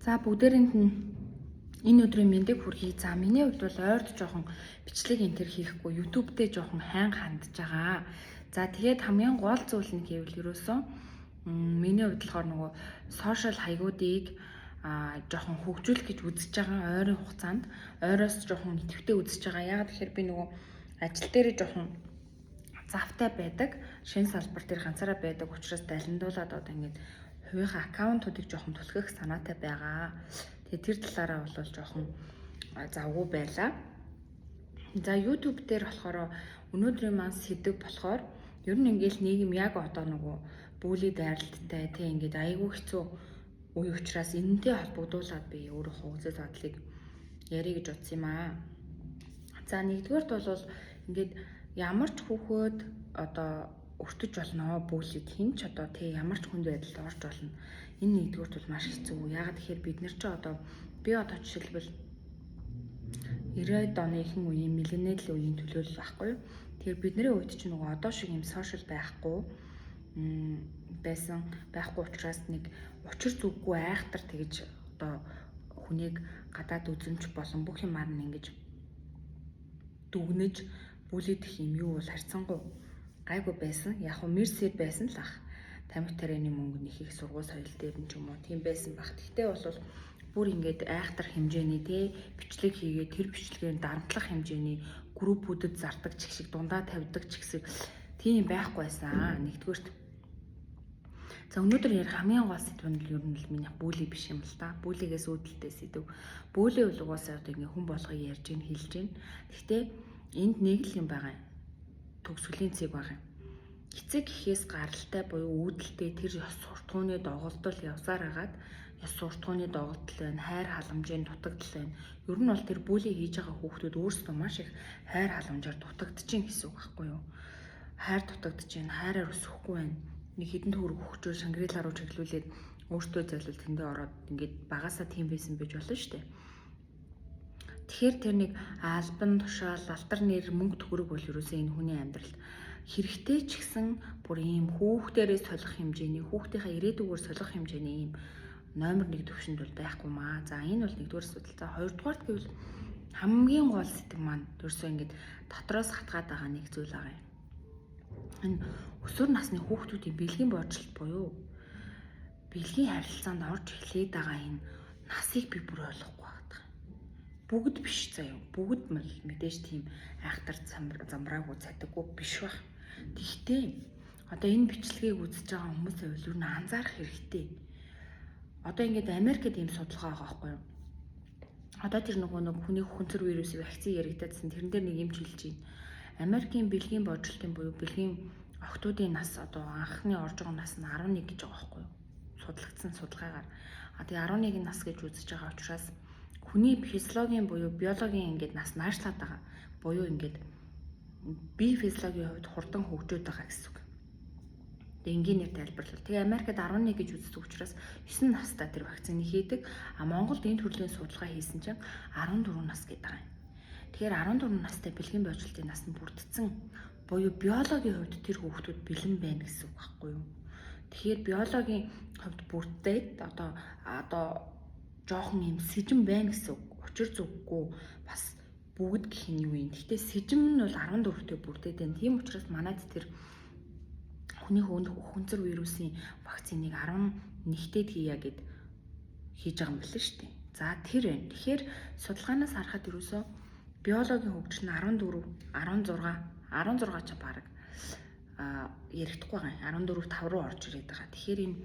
За, бүгдээрэнд нь энэ өдрийн мэндийг хүргэе. За, миний хувьд бол ойрд жоохон бичлэг энэ төр хийхгүй, YouTube дээр жоохон хайн хандж байгаа. За, тэгээд хамгийн гол зүйл нь гэвэл ерөөсөн миний хувьд болохоор нөгөө social хаягуудыг жоохон хөгжүүлэх гэж үзэж байгаа, ойрын хугацаанд ойроос жоохон идэвхтэй үзэж байгаа. Яг тэгэхээр би нөгөө ажил дээрээ жоохон завтай байдаг. Шинэ салбар дээр ганцаараа байдаг учраас далиндуулаад одоо ингээд хувийнхаа аккаунтуудыг жоохон түлхэх санаатай байгаа. Тэгээ тэр талаараа бол жоохон завгүй байлаа. За, YouTube дээр болохоор өнөөдрийн маань сэдэв болохоор ер нь ингээл нийгэм яг одоо нөгөө bully дайралттай, тэг ингээд айгүй хэцүү үе учраас энэнтэй холбогдуулаад би өөрийнхөө үзэл бодлыг ярих гэж бодсон юм аа. За, нэгдүгээрт бол ингээд ямар ч хүүхэд одоо өртөж болно bully д, хэн ч одоо тий ямар ч хүнд байдалд орж болно. Энэ нэгдүгээрт бол маш хэцүү. Яагаад тэгэхээр бид нар ч одоо би одоо жишээлбэл 90-ад оны ихэнх үеийн millennial үеийн төлөөлөл байхгүй юу? Тэгэхээр бидний үед чинь нөгөө одоо шиг юм social байхгүй байсан, байхгүй учраас нэг учир зүггүй айхтар тэгж одоо хүнийг гадаад үзэмж болон бүх юмар нь ингэж дүгнэж bully дэх юм юу бол харьцангуй гайгүй байсан. Яг хөө мерсер байсан л ах. Тамхи тарианы мөнгө нэх их сургууль соёл дээр нь ч юм уу тийм байсан баг. Тэгтээ бол бүр ингээд айхтар хэмжээний те бичлэг хийгээ, тэр бичлэгээр дарамтлах хэмжээний группүүдэд зардаг ч шиг, дундаа тавьдаг ч гэсэн тийм байхгүй байсан. Нэгдүгээрт. За, өнөөдөр ярих хамгийн гол сэдв нь ер нь л миний bully биш юм л та. Bully гээс үүдэлтэй сэдв. Bully бол угаасаа одоо ингээ хүн болгоо ярьж гин, хэлж гин. Гэхдээ энд нэг л юм байгаа юм. Төгсгөлийн цэг байгаа юм. Эцэг эхээс гаралтай буюу үүдэлтэй тэр ёс суртахууны доголдол явсаар хагаад ёс суртахууны доголдол байна, хайр халамжийн дутагдал байна. Ер нь бол тэр bully хийж байгаа хүүхдүүд өөрсдөө маш их хайр халамжаар дутагдчихээн гэсэн үг байхгүй юу? Хайр дутагдж байна, хайраар өсөхгүй байна. Нэг хэдэн төгрөг өгчөө Шангрила руу чиглүүлээд өөртөө зайлвал тэндээ ороод ингээд багасаа тийм байсан байж болно шүү дээ. Тэгэхээр тэр нэг албан тушаал, алдар нэр, мөнгө төгрөг бол ерөөсөө энэ хүний амьдралд хэрэгтэй ч гэсэн бүр ийм хүүхдэрээ солих хэмжээний, хүүхдийнхаа ирээдүгээр солих хэмжээний ийм номер 1 төвшөнд бол байхгүй маа. За, энэ бол нэгдүгээр асуудал. За, хоёрдугаарт гэвэл хамгийн гол сэдэв маань ерөөсөө ингээд дотроос хатгаад байгаа нэг зүйл байгаа юм. Энэ өсвөр насны хүүхдүүдийн бэлгийн боожлолт буюу бэлгийн харилцаанд орж эхлээд байгаа энэ насыг би бүр ойлгохгүй байгаа. Бүгд биш заяа. Бүгд мэдээж тийм айхтар замраагүй, цадаггүй биш байх. Тэгтээ одоо энэ бичлэгийг үзэж байгаа хүмүүсээ бол юу н анзаарах хэрэгтэй. Одоо ингээд Америкт ийм судалгаа байгаа байхгүй юу? Одоо тэр нөгөө нэг хүний хүнцэр вирусын вакцин яригдаадсан, тэрэн дээр нэг юм хэлж байна. Америкийн бэлгийн боожлтын буюу бэлгийн охидын нас, одоо анхны орж байгаа нас нь 11 гэж байгаа байхгүй юу? Судлагдсан судалгаагаар. А тэгээ 11 нас гэж үзэж байгаа учраас хүний физиологийн буюу биологийн ингээд нас наашлаад байгаа. Буюу ингээд бие физиологийн хувьд хурдан хөгжөөд байгаа гэсэн үг. Тэгээ энгийнээр тайлбарлавал. Тэгээ Америкт 11 гэж үздэг учраас 9 настай тэр вакцины хийдэг. А Монголд энэ төрлийн судалгаа хийсэн чинь 14 нас гэдэг байгаа юм. Тэгэхээр 14 настай бэлгийн боожлтын нас нь бүрдсэн буюу биологийн хувьд тэр хүүхдүүд бэлэн байна гэсэн үг байхгүй юу? Тэгэхээр биологийн хувьд бүрдээд одоо жоохон юм сэжим байна гэсэн үг. Учир зүггүй бас бүгд гэх нь юу юм. Гэхдээ сэжим нь бол 14-тэй бүрдээд байна. Тийм учраас манайд тэр хүний хүнцэр вирусын вакциныг 11-тэд хийя гэд хийж байгаа юм байна шүү дээ. За, тэр байна. Тэгэхээр судалгаанаас харахад ерөөсөө биологийн хөгжил нь 14, 16, 16 ч баг ярихдаггүй байгаа. 14 5 руу орж ирээд байгаа. Тэгэхээр энэ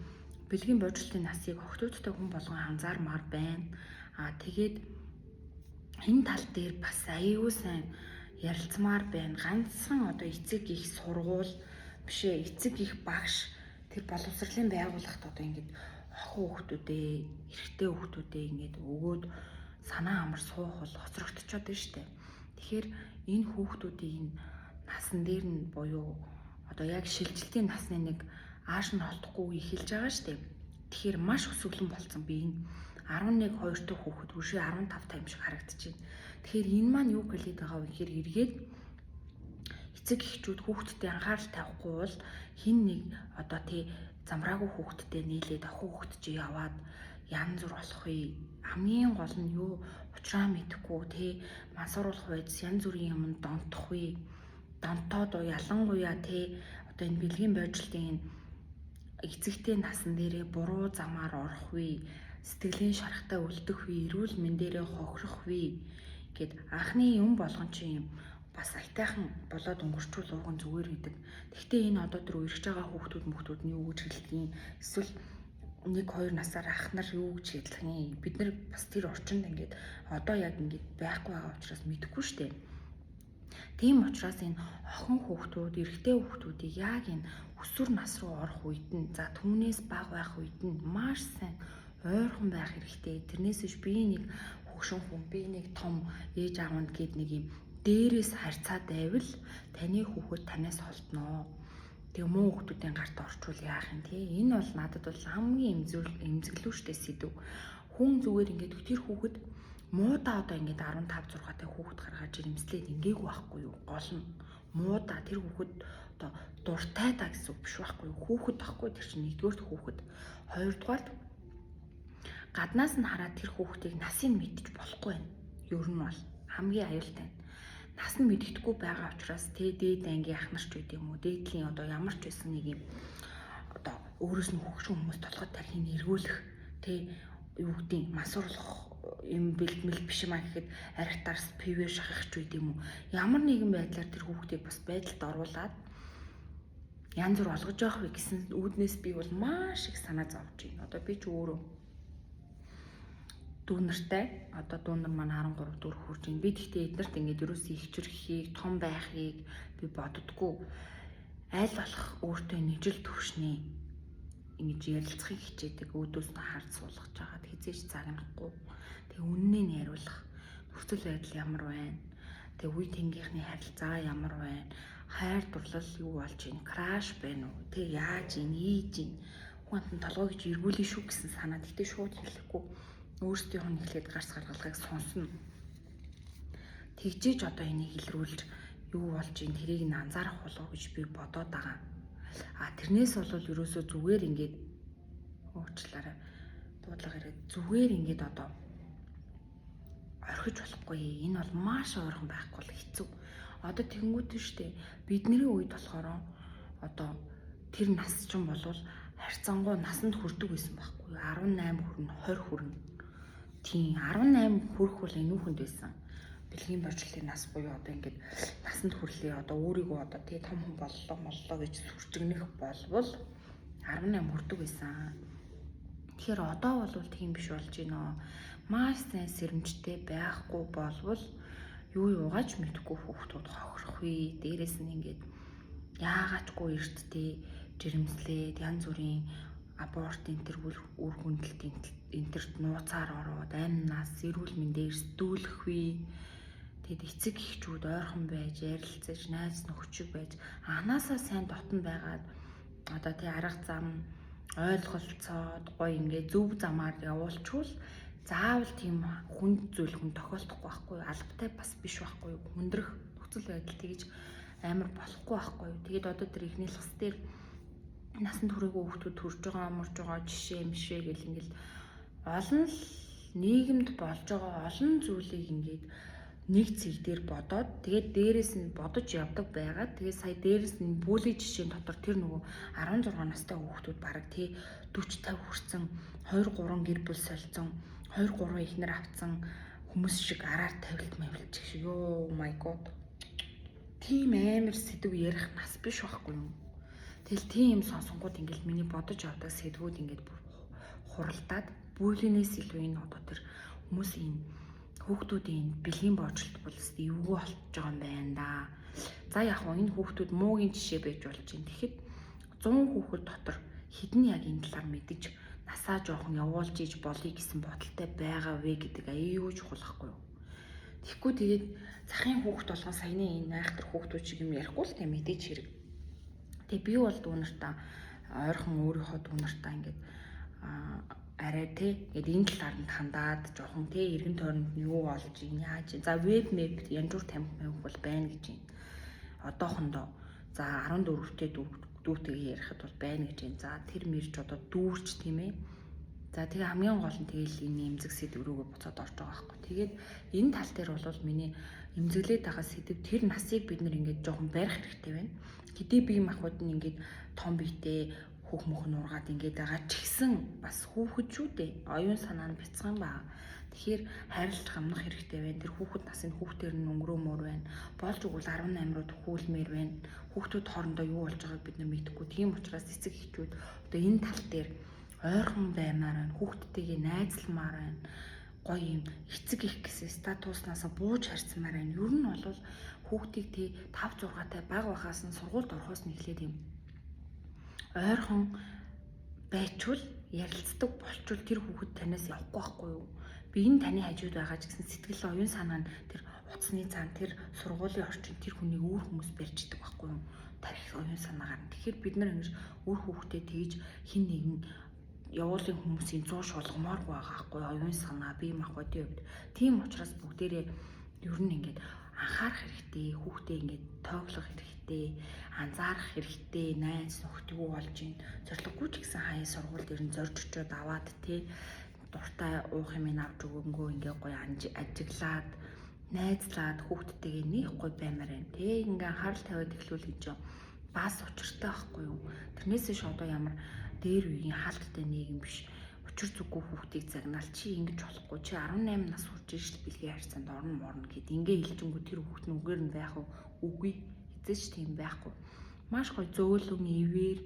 бэлгийн боожлтын насыг охидуудтай хүн болгон анзаармаар байна. А тэгээд энэ тал дээр бас аюул сайн ярилцмаар байна. Ганцхан одоо эцэг их сургууль биш ээ, эцэг их багш, тэр боловсролын байгууллагт одоо ингээд охин хүүхдүүдээ, эрэгтэй хүүхдүүдээ ингээд өгөөд санаа амар суух бол хоцрогдчиход байна шүү дээ. Тэгэхээр энэ хүүхдүүдийн энэ насан дээр нь буюу одоо яг шилжилтийн насны нэг ааш нь холдохгүй эхэлж байгаа шүү дээ. Тэгэхээр маш өсөглөн болцсон би энэ 11 2 дахь хүүхэд үшээ 15 тайм шиг харагдчихэв. Тэгэхээр энэ маань юу гэлээд байгаа вэ гэхээр эргээд эцэг эхчүүд хүүхдтэй анхаарал тавихгүй бол хин нэг одоо тий замраагүй хүүхдтэй нийлээд охин хүүхд чи яваад янз бүр болох вэ? Хамгийн гол нь юу учраа мэдэхгүй те мансууруулах байдас янз бүрийн юмд донтох вэ? Донтоод ялангуяа те одоо энэ бэлгийн бойжлтын энэ эцэгтэй насан дээрээ буруу замаар орох вэ? Сэтгэлийн шарахтай үлдэх вэ? Эрүүл мэндээрээ хохирох вэ? Гэд анхны юм болгон чи юм бас аятайхан болоод өнгөрчүүл ууган зүгээр гэдэг. Гэхдээ энэ одоо тэр үерхэж байгаа хүүхдүүд мөхтүүд нь юу гэж хэлдэг юм? Эсвэл 1 2 насаар ах нар юу гэж хэлдэг юм? Бид нар бас тэр орчинд ингээд одоо яг ингээд байхгүй байгаа учраас мэдэхгүй штэ. Тийм учраас энэ охин хүүхдүүд, эрэгтэй хүүхдүүдийг яг энэ өсвөр нас руу орох үед нь, за түүнээс бага байх үед нь маш сайн ойрхон байх хэрэгтэй. Тэрнээс биш би нэг хөгшин хүн, би нэг том ээж аавнд гээд нэг юм дээрээс харьцаад байвал таны хүүхэд танаас холдноо. Тэгээ муу хүүхдүүдийн гарт орчвол яах юм те? Энэ бол надад бол хамгийн эмзэглүүштэй сэдв. Хүн зүгээр ингээд тэр хүүхэд муудаа одоо ингээд 15 6 тай хүүхэд гаргаж ирэмслээд ингээгүй байхгүй юу? Гол нь муудаа тэр хүүхэд одоо дуртай та гэсэн үг биш байхгүй юу? Хүүхэд байхгүй тэр чинь нэгдүгээрт хүүхэд. Хоёрдугаарт гаднаас нь хараад тэр хүүхдийг насыг мэдчих болохгүй байна. Ер нь бол хамгийн аюултай. Нас нь мэддэхгүй байгаа учраас тэ дээд ангийн ах нар ч үт юм уу, дээдлийн одоо ямар ч байсан нэг юм одоо өөрөөс нь хөгшин хүмүүс толгой тархийг эргүүлэх тэ юу гэдгийг мансууруулах юм бэлтгэл биш юм а гэхэд арх дарс пивэ шахах ч үт юм уу. Ямар нэгэн байдлаар тэр хүүхдийг бас байдалд оруулаад янз бүр олгож явах вэ гэсэн үүднээс би бол маш их санаа зовж байна. Одоо би ч өөрөө дүүнертэй. Одоо дүүнер маань 13 4 хүрж байна. Би тэгтээ эднэрт ингээд ерөөсөө ихчрэхийг, том байхыг би боддгоо. Аль болох өөртөө нэгжил төвшнээ ингэж ярилцахыг хичээдэг. Өөдөөс нь хард суулгаж байгаад хизээж загнахгүй. Тэг үннээ нь яриулах. Нөхцөл байдал ямар байна? Тэг үе тэнгийнхний харилцаа ямар байна? Хайр дурлал юу болж байна? Краш байна уу? Тэг яаж ийн, ийж ийн? Хүн амтан толгой гэж эргүүлээ шүү гэсэн санаа. Тэгтээ шууд хэлэхгүй. Өөрсдийнх нь эхлээд гарц гаргалгааг сонсно. Тэгжээж одоо энийг илрүүлж юу болж ийн тэрийг нь анзаарах болов гэж би бодоод байгаа. А тэрнээс бол ерөөсөө зүгээр ингээд уучлаарай. Дуудлага ирээд зүгээр ингээд одоо орхиж болохгүй. Энэ бол маш ойрхон байхгүй бол хэцүү. Одоо тэгэнгүүт нь штэ бидний үед болохоор одоо тэр нас чинь болвол харьцангуй насанд хүрдэг байсан байхгүй. 18 хүрнэ, 20 хүрнэ. Тийм 18 хүрэх бол энүүхэнд байсан. Бэлгийн борчлын нас буюу одоо ингээд насанд хүрлээ одоо өөрийгөө одоо тий том хүн боллоо моллоо гэж сүрчигнэх болвол 18 хүрдэг байсан. Тэгэхээр одоо бол тийм биш болж байна. Маш сайн сэрэмжтэй байхгүй болвол юу юугаач мэдхгүй хүүхдүүд хохирох вэ. Дээрээс нь ингээд яагаачгүй эрт тий жирэмслээд янз бүрийн аборт энэ төр үр хүндэлт энтерт нууцаар ороод амь нас эрүүл мэндээр сдүүлэх вэ. Тэгэд эцэг эхчүүд ойрхон байж ярилцаж найз нөхчөг байж анаасаа сайн дотн байгаад одоо тий арга зам ойлголцоод гоё ингээ зөв замаар явуулчвал заавал тийм хүнд зүйл хүн тохиолдохгүй байхгүй албатай бас биш байхгүй хүндрэх нөхцөл байдал тэгж амар болохгүй байхгүй. Тэгээд одоо тэр ихний лас дээр насанд хүрээгүй хүүхдүүд төрж байгаа мөрж байгаа жишээ мшээ гэл ингээл олон л нийгэмд болж байгаа олон зүйлийг ингээд нэг цэг дээр бодоод тэгээд дээрэс нь бодож явдаг байгаад тэгээд сая дээрэс нь бүлийн жишээн дотор тэр нөгөө 16 настай хүүхдүүд бараг тий 40 50 хүрсэн 2 3 гэр бүл солилцсон 2 3 эхнэр авцсан хүмүүс шиг араар тавилт мавилт шиг ёо my god тийм амар сэдв ярих нас биш байхгүй юу. Тэгэл тийм сонсонгууд ингээл миний бодож явдаг сэдвүүд ингээд хуралдаад бүлинээс илүү энэ одоо тэр хүмүүсийн хүүхдүүдийн бэлгийн боожлт бол эвгүй болчихж байгаа юм байна да. За яг хөө энэ хүүхдүүд муугийн жишээ байж болж байна. Тэгэхэд 100 хүүхэд дотор хэдэн яг энэ талаар мэдэж насаа жоохон явуулж иж болъё гэсэн бодолтой байгаа вэ гэдэг аюул чухал ахгүй юу. Тэгэхгүй тэгээд захын хүүхд болгон саяны энэ айхтар хүүхдүүд шиг юм ярихгүй л тийм мэдээж хэрэг. Тэгээ би бол дүүнартаа ойрхон өөрийнхөө дүүнартаа ингээд арай те ингээд энэ талаар нь хандаад жоохон те эргэн тойронд нь юу болж ийн яаж за веб мэп янжуур тамхи мамх бол байна гэж юм. Одоохондоо за 14-тэй дүүтэйгээ ярихад бол байна гэж юм. За тэр мэрч одоо дүүрч тийм. За тэгээ хамгийн гол нь тэгэл энэ эмзэг сэдэв рүүгээ буцаад орж байгаа байхгүй. Тэгээд энэ тал дээр бол миний эмзэглээд байгаа сэдэв тэр насыг бид нэр ингээд жоохон барих хэрэгтэй байна. Хэдий бие махбод нь ингээд том биетэй хүүх мөх нургаад ингээд байгаа ч гэсэн бас хүүхэд шүү дээ. Оюун санаа нь бяцхан байгаа. Тэгэхээр хайрлаж гамнах хэрэгтэй байна. Тэр хүүхэд насын хүүхдээр нь өнгөрөөмөр байна. Болж өгвөл 18 руу төхүүлмээр байна. Хүүхдүүд хоорондоо юу болж байгааг бид нар мэдэхгүй. Тийм учраас эцэг эхчүүд одоо энэ тал дээр ойрхон баймаар байна. Хүүхдтэйгээ найзалмаар байна. Гоё юм эцэг их гэсэн статуснаас бууж харьцмаар байна. Ер нь бол хүүхдийг тий 5 6 тай баг байхаас нь сургуульд орохоос нь эхлээд юм ойрхон байчвал ярилцдаг болчвол тэр хүүхэд танаас явахгүй байхгүй юу? Би энэ таны хажууд байгаа ч гэсэн сэтгэл оюун санаа нь тэр утасны цаана тэр сургуулийн орчин тэр хүнийг өөр хүмүүс барьж идэг байхгүй юу? Тарих оюун санаагаар. Тэгэхээр бид нар ингэж өөр хүүхдэд тэгж хин нэгэн явуулын хүмүүсийн зуу шулгамааргүй байгаа байхгүй оюун санаа бие махбодын хувьд. Тийм учраас бүгдээрээ ер нь ингээд анхаарах хэрэгтэй, хүүхдээ ингээд тооглох хэрэгтэй, анзаарах хэрэгтэй, найз нөхд юу болж ийн зориггүй ч гэсэн хаяа сургууль дээр нь зорж очиод аваад тий дуртай уух юм авч өгөнгөө ингээ гоё ажиглаад найзлаад хүүхдтэйгээ нэг гоё баймаар байна. Тэ ингээ анхаарал тавиад эхлүүл гэж бас учиртай байхгүй юу? Тэрнээс биш одоо ямар дээр үеийн хаалттай нийгэм биш. Учир зүггүй хүүхдийг загнаал чи ингэж болохгүй чи 18 нас хүрч ижил бэлгийн харьцаанд орно морно гэд ингээ хэлжингүү тэр хүүхд нь үгээр нь байх уу? Үгүй. Хэзээ ч тийм байхгүй. Маш гоё зөөлөн ивээр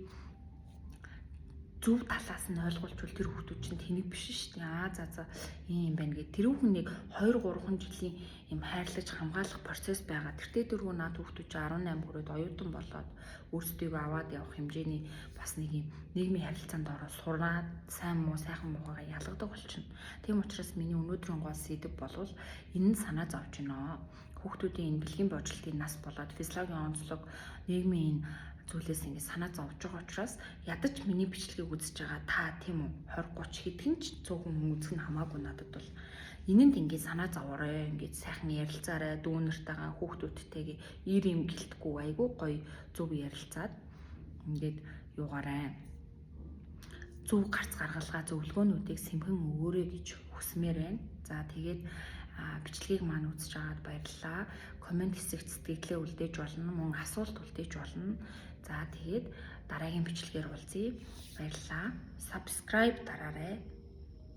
зөв талаас нь ойлгуулчвал тэр хүүхдүүд чинь тэнэг биш шүү дээ. Аа за за ийм юм байна гэх. Тэр хүүхэн нэг 2 3 жилийн юм хайрлаж хамгаалах процесс байгаа. Тэртээ дөрвөө наад хүүхдүүд чинь 18 хүрээд оюутан болоод өөрсдийгөө аваад явах хэмжээний бас нэг юм нийгмийн харилцаанд ороод сураад сайн муу сайхан муугаа ялгадаг болчихно. Тийм учраас миний өнөөдрийн гол сэдэв болвол энэ нь санаа зовж байна. Хүүхдүүдийн энэ бэлгийн бодлтын нас болоод физиологийн онцлог нийгмийн энэ зүйлээс ингэ санаа зовж байгаа учраас ядаж миний бичлэгийг үзэж байгаа та тийм үү 20 30 хэдхэн ч 100 хүн үзэх нь хамаагүй надад бол энэнд ингэ санаа зовоорой, ингэ сайхан ярилцаарай, дүү нартайгаа хүүхдүүдтэйгээ ир юм гэлтгүй айгүй гоё зөв ярилцаад ингээд юугаарай зөв гарц гаргалгаа зөвлөгөөнүүдийг сэмхэн өгөөрэй гэж хүсмээр байна. За тэгээд бичлэгийг маань үзэж байгаад баярлалаа. Коммент хэсэгт сэтгэлдээ үлдээж болно, мөн асуулт үлдээж болно. За тэгээд дараагийн бичлэгээр уулзъя. Баярлалаа. Subscribe дараарай.